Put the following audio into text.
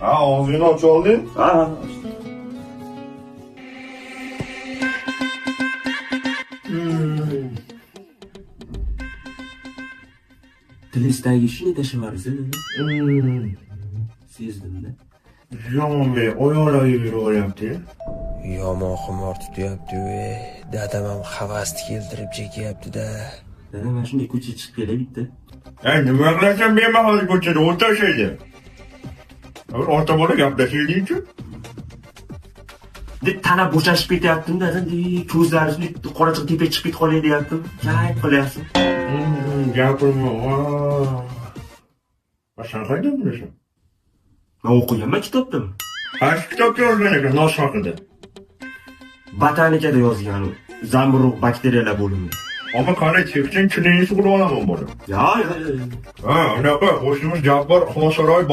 Ha, og'zingni ochib olding? Ha. Tilingizdagi shuni tashlavorsa, sezdim-da. Yomon be, oyoqlar yuraveryapti. Yomon xumor tutyapti-yu, dadam ham havasni keltirib chekyapti-da. Dada, mana shunday ko'chaga chiqib kelay bitta. Ey, nima qilasan bemahal ko'chada o'tirishaydi. Bir ota bola gaplashaylikchi. Deb tana bo'shashib ketyaptim, dada, ko'zlari shunday qorachiq tepaga chiqib ketib qolay deyaptim. Kayf qilyapsiz. Gapirma. Va sen qayerdan bilasan? Men o'qiganman kitobda. Qaysi kitobda yozgan ekan nos haqida? Botanikada yozgan u. Zamburug' bakteriyalar bo'limi. Ammo qara, cheksang tilingni sug'urib olaman bola. Yo, yo, yo. Ha, unaqa qo'shnimiz Jabbor Xonsaroy.